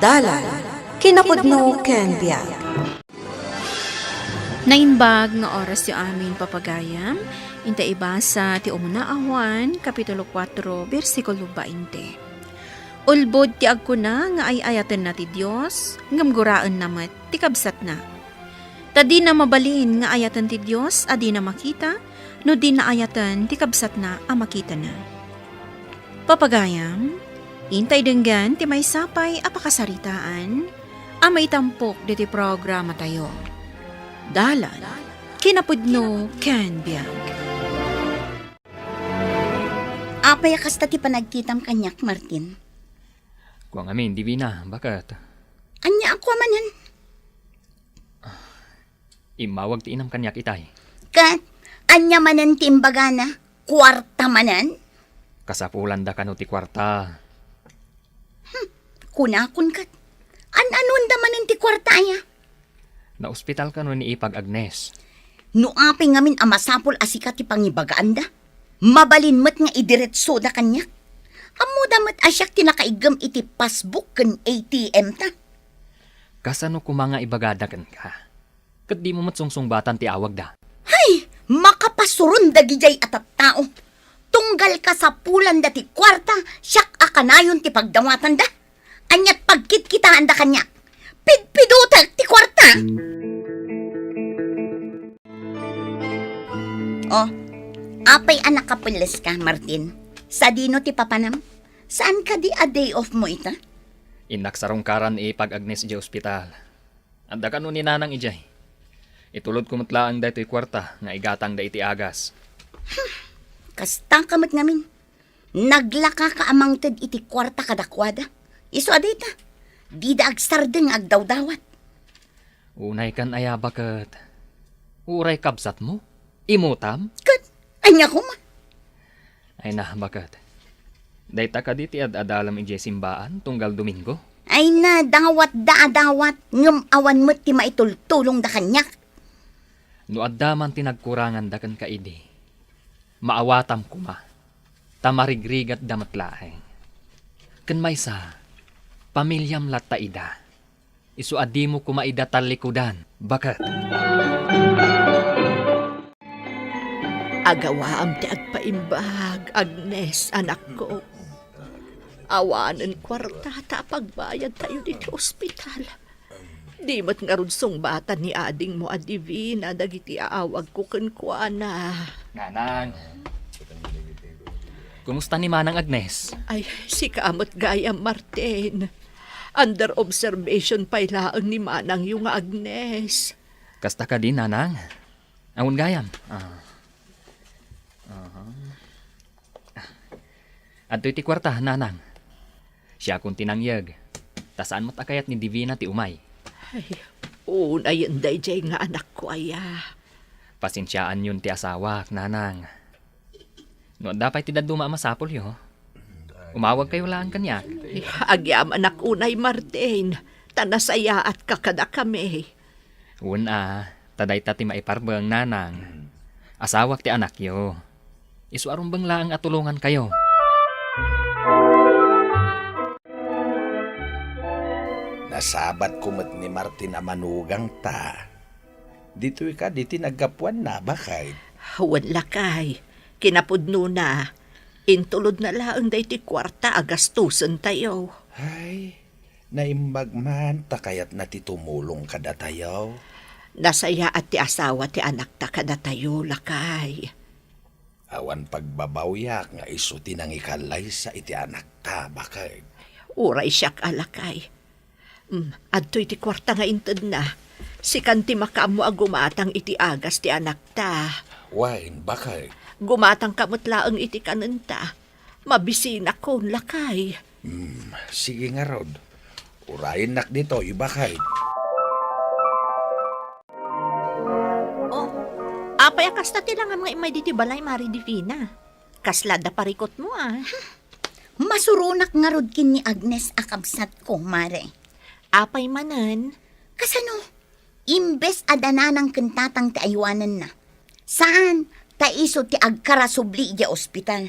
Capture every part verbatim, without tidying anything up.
Dalan, kinapudno ken biag. Naimbag nga orasyo amin, papagayam. Inta ibasa ti umuna a Juan, Kapitulo kuatro, bersikulo bainte. Ulbod ti agkuna nga ay-ayatenna ti Dios, ngem guraenna met ti kabsatna. Ta dina mabalin nga ayaten ti Dios a dina makita no dina ayaten ti kabsatna a makitana. Papagayam, intay denggen ti maysa pay a pakasaritaan a maitampok ditoy programatayo. Dalan, kinapudno ken biag. Apay a kasta ti panagkitam kaniak, Martin? Kua ngamin, Divina, baket? Ania a kua manen? Immawag ti inam kaniak itay. Ket ania manen ti imbagana? Kuarta manen? Kasapulanda kano ti kuarta. Hmm, kunakon ket, an-anonda manen ti kuarta aya? Naospital kano ni Ipag Agnes. No apay ngamin a masapul a sika ti pangibagaanda, mabalin met nga idiretsoda kaniak. Ammoda met a siak ti nakaiggem iti passbook ken A T M ta. Kasano koma nga ibagada kenka? Ket dimo met sungsungbatan ti awagda. Hay! Makapasuron dagidiay a tattao. Tunggal kasapulanda ti kuarta, siak a kanayon ti pagdawatanda. Aniat pagkitkitaanda kaniak? Pidpidutek ti kuarta! Oh, apay a nakapelles ka, Martin? Sadino ti papanam? Saan kadi a day off mo ita? Innak sarungkaran ni Ipag Agnes idiay ospital. Adda kano ni Nanang idiay. Itulodko met laeng daytoy kuarta nga igatangda iti agas. Kasta ka met ngamin. Naglaka ka a mangted iti kuarta kadakuada. Isu a dayta, dida agsardeng nga agdawdawat. Unay kan aya baket? Uray kabsatmo? Imutam? Ket, ania koma? Ay na, baket. Dayta kadi ti ad-adalem idiay simbaan tunggal Domingo? Ay na, dawatda a dawat, ngem awan met ti maitultulongda kaniak. No adda man ti nagkuranganda kenka idi, maawatam koma, ta marigrigatda met laeng. Ken maysa, pamiliam latta ida. Isu a dimo koma ida tallikudan, baket. Agawaam ti agpaimbag, Agnes, anakko. Awanen kuarta ta pagbayadtayo ditoy ospital. Di met ngarud sungbatan ni adingmo a Divina dagiti aawagko kenkuana. Nanang. Kumusta ni Manang Agnes? Ay, sika met gayam, Martin. Under observation pay laeng ni manangyo nga Agnes. Kasta kadi, Nanang? Awan gayam. Ah. Aha. Adtoy ti kuarta, Nanang. Siakon ti nangyeg. Ta saan met a kayat ni Divina ti umay. Ay, unayen daydiay nga anakko aya. Pasensiaanyon ti asawak, Nanang. No adda pay ti dadduma a masapulyo, umawagkayo laeng kaniak. Ay, agyamanak unay, Martin, ta nasayaatka kadakami. Wen a, ta dayta ti maiparbeng, Nanang. Asawak ti anakyo. Isu a rumbeng laeng a tulongankayo. Nasabatko met ni Martin a manugangta. Ditoy kadi ti naggapuanna, baket? Wen, lakay. Kinapudnona, intulodna laeng daytoy kuarta a gastusentayo. Ay, naimbag man ta kayatna ti tumulong kadatayo. Nasayaat ti asawa ti anakta kadatayo, lakay. Awan pagbabawyak nga isu ti nangikallaysa iti anakta, baket. Uray siak a lakay. Mm, adtoy ti kuarta nga intedna. Sikan ti makaammo a gumatang iti agas ti anakta. Wen, baket. Gumatangka met laeng iti kanenta. Mabisinakon, lakay. Hmm, sige ngarud. Urayennak ditoy, baket. Oh, apay a kasta ti langam nga immay ditoy balay, Mari Divina? Kasla adda parikutmo, a? Masuronak ngarud ken ni Agnes a kabsatko, Mare. Apay manen? Kasano? Imbes a da nanang ken tatang ti aywanenna. Saan? Ta isu ti agkarasubli idiay ospital.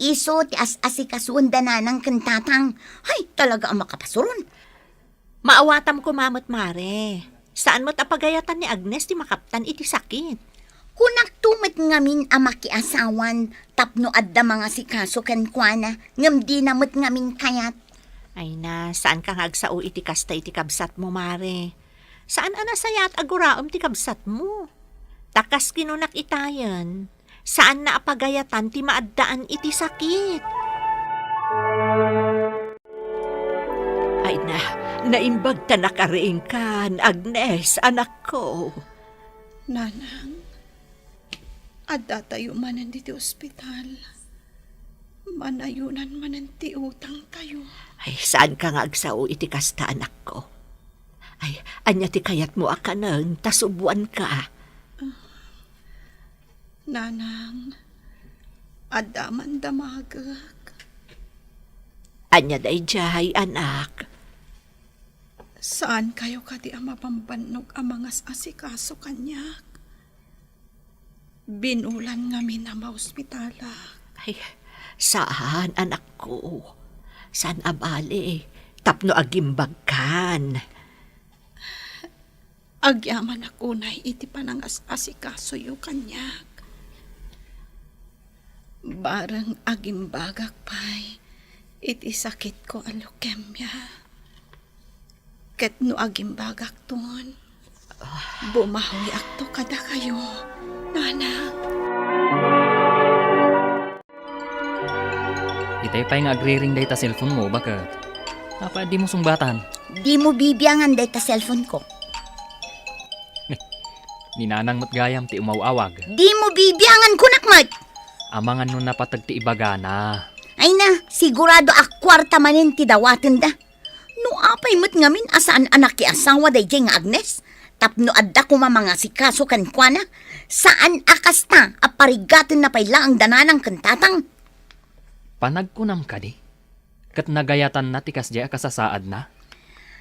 Isu ti as-asikasuenda nanang ken tatang. Hay, talaga a makapasuron. Maawatam koma met, Mare. Saan met a pagayatan ni Agnes ti makaptan iti sakit. Kunakto met ngamin a makiasawan tapno adda mangasikaso kenkuana, ngem dina met ngamin kayat. Ay na, saanka nga agsao iti kasta iti kabsatmo, Mare. Saan a nasayaat a guraem ti kabsatmo. Ta kas kinunak itayen, saanna a pagayatan ti maaddaan iti sakit. Ay na, naimbag ta nakaring kan, Agnes, anakko. Nanang, addatayo manen diti ospital. Manayonan manen ti utangtayo. Ay, saanka nga agsao iti kasta, anakko. Ay, ania ti kayatmo a kanen, ta subuanka. Nanang, adda man damagek. Ania daydiay, anak? Saankayo kadi a mabambannog a mangas-asikaso kaniak? Binulan ngamin a maospitalak. Ay, saan, anakko. Saan a bale, tapno agimbagkan. Agyamanak unay iti panangas-asikasoyo kaniak. Bareng agimbagak pay iti sakitko a leukemia. Ket no agimbagakton, bumawiakto kadakayo, nanang. Itay pay nga agriring dayta cellphone mo, baket? Apay a dimo sungbatan? Dimo bibiangan dayta cellphone ko. Ni nanang met gayam ti umaw-awag. Dimo bibiangan, kunak met! Amangan no napateg ti ibagana. Ay na, sigurado a kuarta manen ti dawatenda. No apay met ngamin a saan a nakiasawa daydiay nga Agnes, tapno adda koma mangasikaso kenkuana, saan a kasta a parigatenna pay laeng da nanang ken tatang. Panagkunam kadi? Ket nagayatanna ti kasdiay a kasasaadna?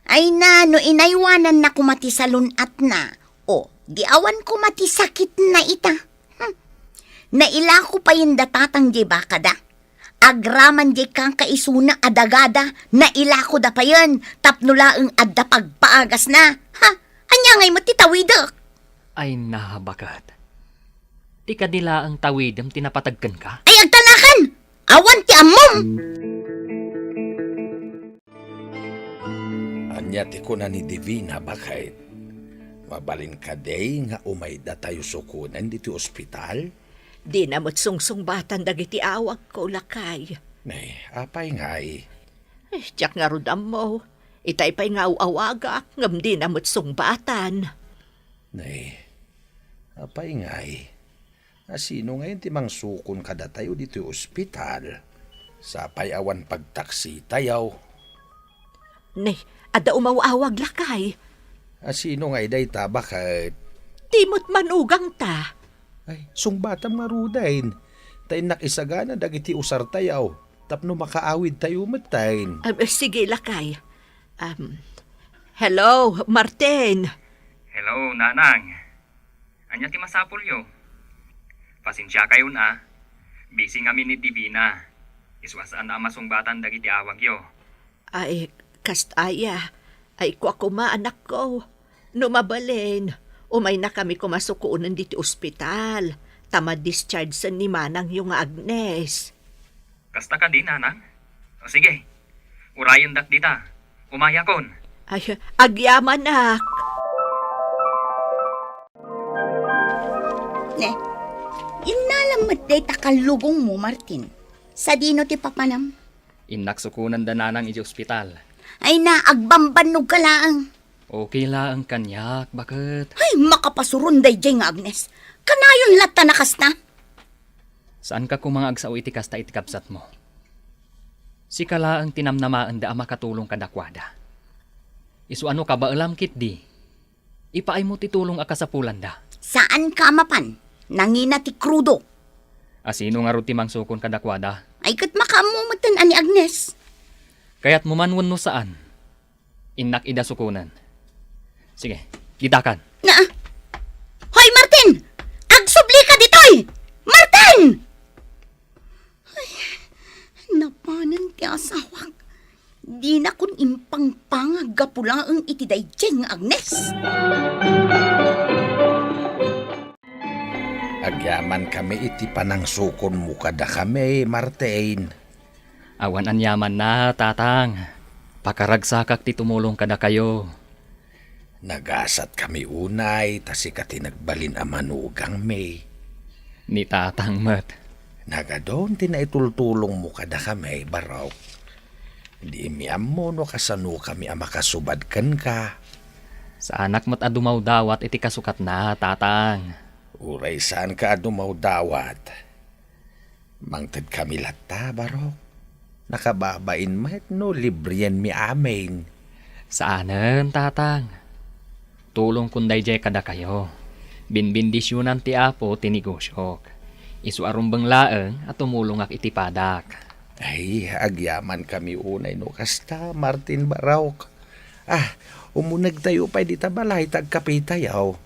Ay na, no inaywananna koma ti salun-atna, o, di awan koma ti sakitna ita. Hmm. Nailako payen da tatang diay bakada. Agraman diay kakaisuna a dagada, nailakoda payen, tapno laeng adda pagpaagasna. Ha? Ania ngay met ti tawidek? Ay na, baket. Ti kadi laeng tawidem ti napateg kenka? Ay, agtanakan! Awan ti ammom! Ania ti kuna ni Divina, baket? Mabalin kadi nga umay datayo sukonen ditoy ospital? Dina met sungsungbatan dagiti awagko, lakay. Nay, apay ngay? Eh, diak ngarud ammo. Itay pay nga aw-awagak, ngem dina met sungbatan. Nay, apay ngay? A sino ngay ti mangsukon kadatayo ditoy ospital? Sapay awan pagtaksitayo. Ne, adda umaw-awag, lakay. A sino ngay dayta, baket? Ti met manugangta. Ay, sungbatam ngaruden. Ta innak isagana dagiti usartayo tapno makaawidtayo metten. Ah, sige, lakay. Um, hello, Martin. Hello, Nanang. Ania ti masapulyo? Pasensiakayon a, busy ngamin ni Divina. Isu a saan a masungbatan dagiti awagyo. Ay, kasta aya. Ay, kua koma, anakko. No mabalin, umaynakami koma sukonen ditoy ospital, ta ma-discharge-en ni manangyo nga Agnes. Kasta kadi, Nanang? O sige, urayendak dita. Umayakon. Ay, agyamanak. Ne, innalam met dayta kallubongmo, Martin. Sadino ti papanam? Innak sukonen da Nanang idiay ospital. Ay na, agbambannogka laeng. Okay laeng kaniak, baket? Ay, makapasuron daydiay nga Agnes. Kanayon latta a kasta. Saanka koma nga agsao iti kasta iti kabsatmo. Sika laeng ti namnamaenda a makatulong kadakuada. Isu a no kabaelam ketdi, ipaaymo ti tulong a kasapulanda. Saanka a mapan. Nangina ti krudo. A sino ngarud ti mangsukon kadakuada? Ay, ket makaammo metten a ni Agnes. Kayatmo man wenno saan, innak ida sukonen. Sige, ditakan. Na, hoy, Martin! Agsublika ditoy! Martin! Ay, napanen ti asawak. Dinakon impangpangag gapu laeng iti daydiay nga Agnes. Agyamankami iti panangsukonmo kadakami, Martin. Awan aniamanna, Tatang. Pakaragsakak ti tumulong kadakayo. Nagasatkami unay ta sika ti nagbalin a manugangmi. Ni Tatang met. Nagadun ti naitultulongmo kadakami, Barok. Diimi ammo no kasanokami a makasubad kenka. Saanak met a dumawdawat iti kasukatna, Tatang. Uray saanka a dumawdawat, mangtedkami latta, Barok. Nakababain met no librienmi amin. Saanen, Tatang. Tulongkon daydiay kadakayo. Binbendisionan ti Apo ti negosiok. Isu a rumbeng laeng a tumulongak iti padak. Ay, agyamankami unay no kasta, Martin, Barok. Ah, umunegtayo pay dita balay ta agkapetayo.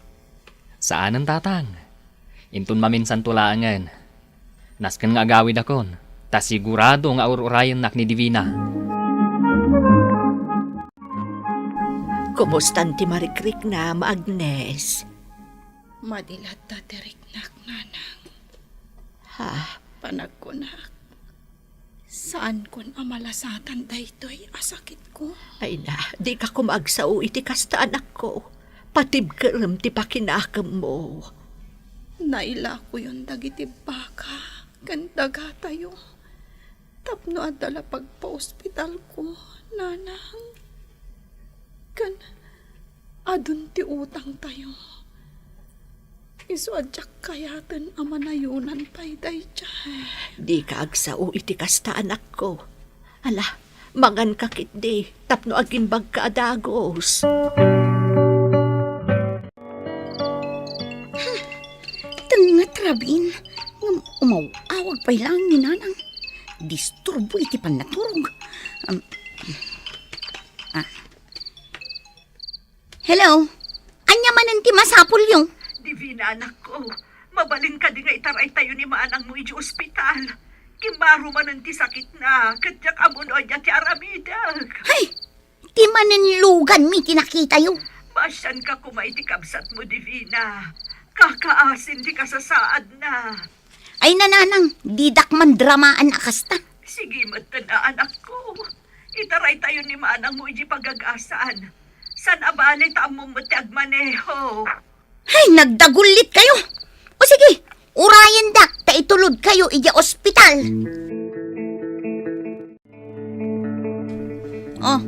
Saanen, Tatang. Inton maminsanto laengen. Nasken nga agawidakon, ta sigurado nga ur-urayennak ni Divina. Kumustan ti marikriknam, Agnes? Madi latta ti riknak, Nanang. Ha? Panagkunak, saankon a malasatan daytoy a sakitko. Ay na, dika koma agsao iti kasta, anakko. Patibkerem ti pakinakemmo. Nailakoyon dagiti baka ken dagatayo tapno adda la pagpaospitalko, Nanang. Ken adun ti utangtayo. Isu a diak kayaten a manayonan pay daydiay. Dika agsao iti kasta, anakko. Ala, manganka ketdi tapno agimbagka a dagus. Tengnget, Rabin, ngem umaw-awag pay laeng ni Nanang. Disturbo iti pannaturog. Um, ah. Hello? Ania manen ti masapulyo? Divina, anakko, mabalin kadi nga itaraytayo ni manangmo idiay ospital? Kimmaro manen ti sakitna, ket diak ammo no ania ti aramidek. Hay! Ti manen luganmi ti nakitayo. Maasianka koma iti kabsatmo, Divina. Kakaasin ti kasasaadna. Ay, nanang, didak mandramaan a kasta. Sige metten a, anakko. Itaraytayo ni manangmo idiay pagagasan. Saan a bale ta ammom met ti agmaneho. Ay, nagdagullitkayo. O sige, urayendak ta itulodkayo idiay ospital. Oh,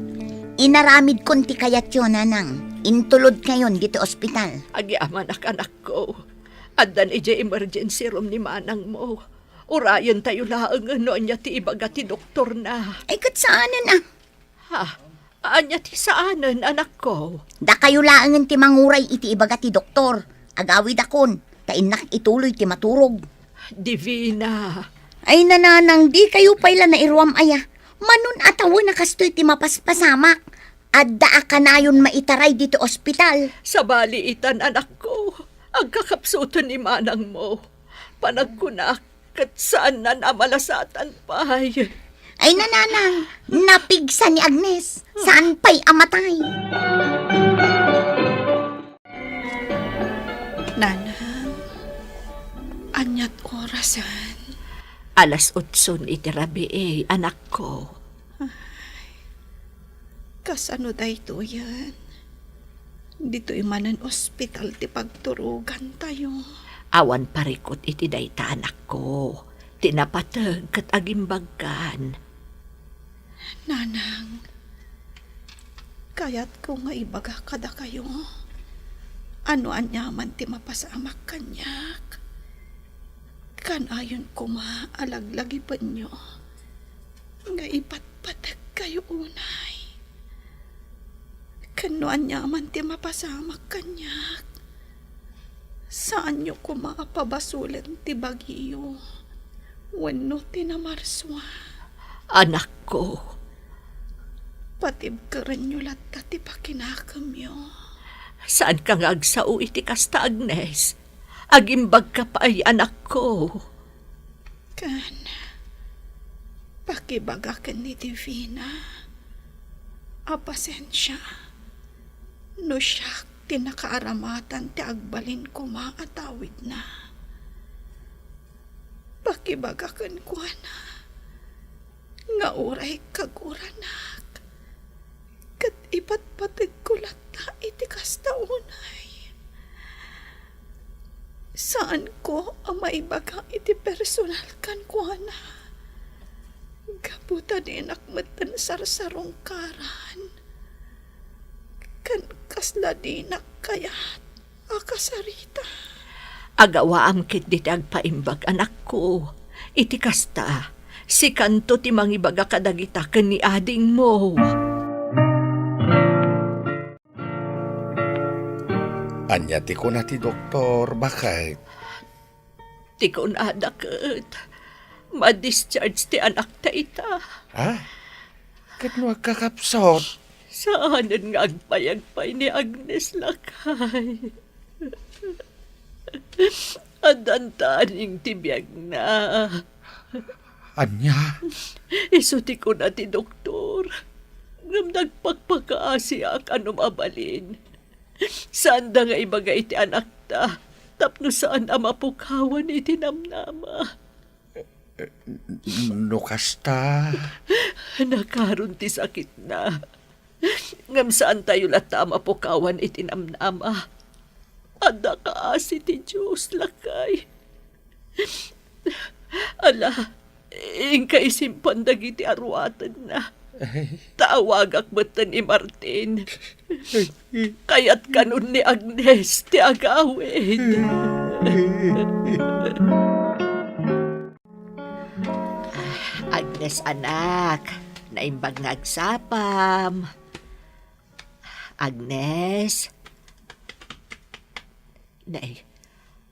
inaramidkon ti kayatyo, nanang. Intulodkayon ditoy ospital. Agyamanak, anakko. Addan idiay emergency room ni manangmo. Urayentayo laengen no ania ti ibaga ti doktorna. Ay, ket saanen a. Ha? Ania ti saanen, anakko? Dakayo laengen ti manguray iti ibaga ti doktor. Agawidakon, ta innak ituloy ti maturog. Divina. Ay, nanang, dikayo pay la nairuam aya. Mano a tawen a kastoy ti mapaspasamak. Adda a kanayon maitaray ditoy ospital. Sabali itan, anakko. Agkakapsuten ni manangmo. Panagkunak, ket saannan a malasatan pay. Ay, nanang, napigsa ni Agnes. Saan pay a matay? Nanang, aniat orasen? Alas otson iti rabii, anakko. Ay, kasano daytoyen? Ditoy manen ospital ti pagturogantayo. Awan parikut iti dayta, anakko. Ti napateg ket agimbagkan. Nanang, kayatko nga ibaga kadakayo, a no aniaman ti mapasamak kaniak, kanayon koma a laglagipenyo nga ipatpatekkayo unay. Ken no aniaman ti mapasamak kaniak, saanyo koma a pabasolen ti bagiyo wenno ti namarsua. Anakko, patibkerenyo latta ti pakinakemyo. Saanka nga agsao iti kasta, Agnes. Agimbagka pay, anakko. Ken pakibaga ken ni Divina a pasensia no siak ti nakaaramatan ti agbalin koma a tawidna. Pakibaga kenkuana nga uray kaguranak, ket ipatpategko latta iti kasta unay. Saanko a maibaga iti personal kenkuana, gapu ta dinak metten sarsarungkaran ken kasla dinak kayat a kasarita. Agawaam ketdi ti agpaimbag, anakko. Iti kasta, sikanto ti mangibaga kadagita ken ni adingmo. Ania ti kuna ti doktor, baket? Ti kunada ket, ma-discharge ti anakta ita. Ha? Ket no agkakapsut? Saanen nga agpayag pay ni Agnes, lakay. Addan taning ti biagna. Ania? Isu ti kuna ti doktor. Ngem nagpakpakaasiak a no mabalin, saanda nga ibaga iti anakta tapno saan a mapukawan iti namnama. No kasta? Nakaron ti sakitna. Ngem saantayo latta a mapukawan iti namnama. Adda kaasi ti Dios, lakay. Ala, inka isimpan dagiti aruatenna. Ay. Ta awagak metten ni Martin. Kayat kanon ni Agnes ti agawid. Agnes, anak, naimbag nga agsapam. Agnes. Nay,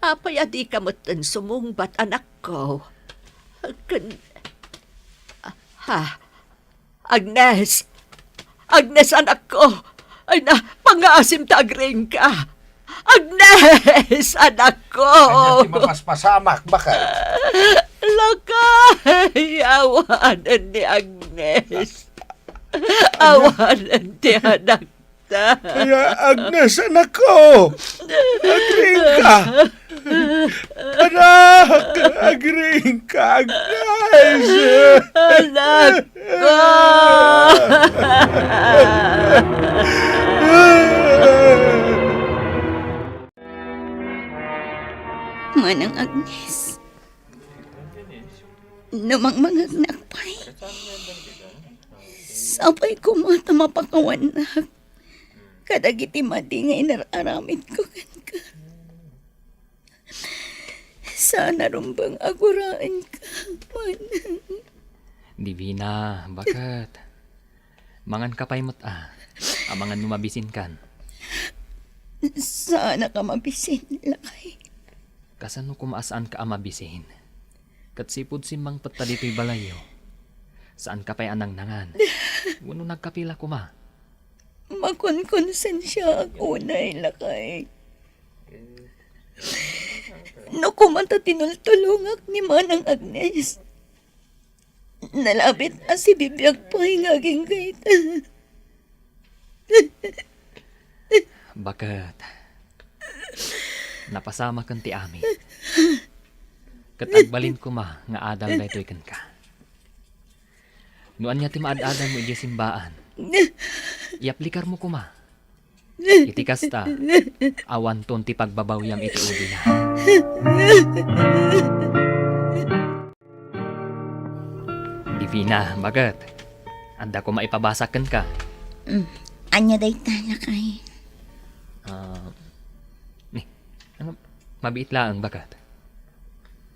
apay a dika metten sumungbat, anakko? Ken, ah, ha? Agnes! Agnes, anakko! Ay na, pangaasim ta agriingka! Agnes, anakko! Ania ti mapaspasamak, baket? Lakay, awanen ni Agnes. Awanen ti anakta. Ania, Agnes, anakko! Agriingka! Anak, agriingka, Agnes! Anakko! Manang Agnes, no mangmangegnak pay, sapay koma ta mapakawannak kadagiti madi nga inar-aramidko kenka. Saan a rumbeng a guraenka, manang. Divina, baket? Manganka pay met a. Amangan no mabisinkan. Saanak a mabisin, lakay. Kasano koma a saanka a mabisin? Ket sipud simmangpetta ditoy balayyo, saanka pay a nangnangan? Wenno nagkape la koma? Makonkonsensiaak unay, lakay. No koma ta tinultulongak ni Manang Agnes, nalabit a sibibiag pay nga agingga ita. Baket, napasamaken ti amin. Ket agbalin koma nga adal daytoy kenka. No ania ti maad-adalmo idiay simbaan, iyaplikarmo koma. Iti kasta, awanton ti pagbabawiam iti ubina. Divina, baket? Adda koma ipabasak kenka. Mm. Ania dayta, lakay? Ah, ni, ano, mabiit laeng, baket?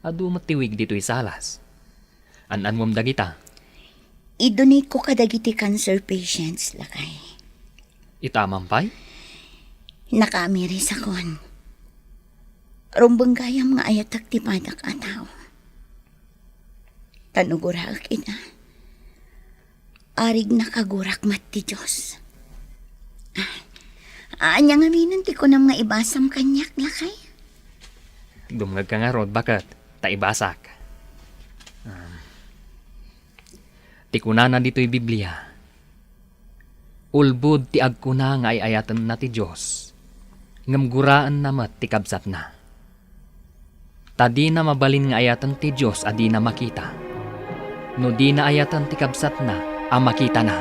Adu met ti wig ditoy salas. An-anmom dagita? Idunitko kadagiti cancer patients, lakay. Ita man pay? Nakaamirisakon. Rumbeng gayam nga ayatek ti padak a tao. Ta no guraek ida, arigna kagurak met ti Dios. Ah, ania ngamin ti kunam nga ibasam kaniak, lakay? Dumngegka ngarud, baket, ta ibasak. Ah, ti kunana ditoy Biblia, Ulbod ti agkuna nga ay-ayatenna ti Dios, ngem guraenna met ti kabsatna. Ta dina mabalin nga ayaten ti Dios a dina makita, no dina ayaten ti kabsatna a makitana.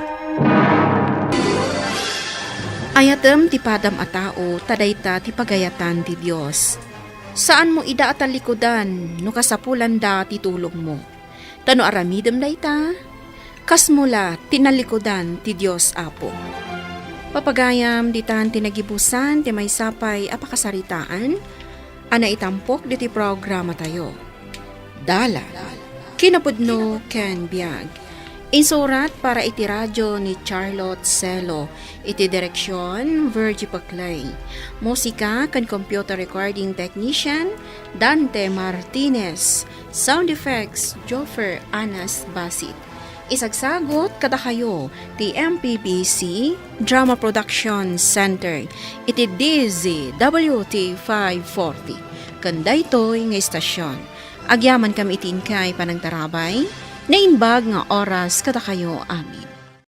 Ayatem ti padam a tao, ta dayta ti pagayatan ti Dios. Saanmo ida a tallikudan no kasapulanda ti tulongmo. Ta no aramidem dayta, kasmo la ti nallikudan ti Dios, Apo. Papagayam, ditan ti nagibusan ti maysa pay a pakasaritaan a naitampok ditoy programatayo. Dalan, kinapudno ken biag. Insurat para iti radio ni Charlotte Celo. Iti direksion, Virgie Paclay. Musika ken computer recording technician, Dante Martinez. Sound effects, Joffer Anas Basit. Isagsagut kadakayo ti M P B C Drama Production Center iti D Z W T five forty. Ken daytoy nga istasyon, agyamankami iti inkay panangtarabay, naimbag nga oras kadakayo amin.